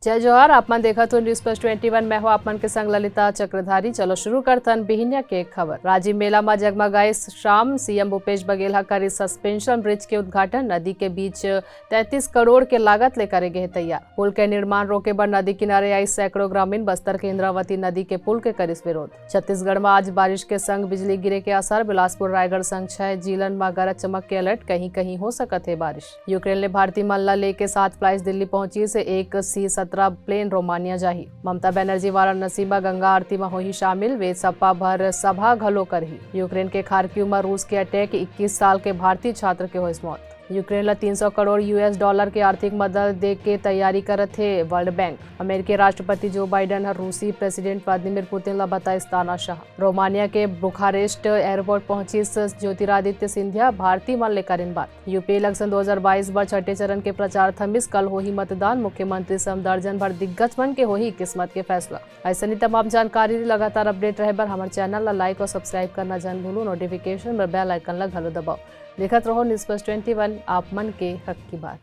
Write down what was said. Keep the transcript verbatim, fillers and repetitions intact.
जय जोहार, आप मन देखत हो News Plus Twenty One, मैं हूं आप मन के संग ललिता चक्रधारी। चलो शुरू करथन बिहिनिया के खबर। राजिम मेला म जगमगाइस शाम, सीएम भूपेश बघेल ह करिस suspension bridge के उद्घाटन, नदी के बीच तैंतीस करोड़ के लागत ले करे गे हे तैयार। पुल के निर्माण रोके बर नदी किनारे आइस सैकड़ों ग्रामीण, बस्तर के इंद्रावती नदी के पुल के करिस विरोध। छत्तीसगढ़ म आज बारिश के संग बिजली गिरे के असर, बिलासपुर रायगढ़ संग छह जिलन म गरज चमक के alert, कहीं-कहीं हो सकत हे बारिश। यूक्रेन ले भारतीय मन ला लेके सात flights दिल्ली पहुंचिस एक C सत्रह plane रोमानिया जाही। ममता बनर्जी वाराणसी म गंगा आरती म होही शामिल, वे सप्पा भर सभा घलो करही। यूक्रेन के खारकिव म रूस के attack, इक्कीस साल के भारतीय छात्र के होइस मौत। यूक्रेन ला तीन सौ करोड़ US dollar के आर्थिक मदद दे के तैयारी करत हे World Bank। अमेरिकी राष्ट्रपति जो बाइडन ह रूसी President व्लादिमीर पुतिन ला बताइस तानाशाह। रोमानिया के बुखारेस्ट airport पहुंचिस ज्योतिरादित्य सिंधिया, भारतीय मन ले करिन बात। UP election दो हज़ार बाईस बर छठे चरण के प्रचार थमिस, कल होही मतदान, मुख्यमंत्री सम दर्जन भर दिग्गज मन के होही किस्मत के फैसला। अइसने तमाम जानकारी ले लगातार update रहे बर हमर channel ला like और subscribe करना झन भूलू, notification बर bell icon ला घलो दबाओ। देखत रहो News Plus Twenty One, आप मन के हक की बात।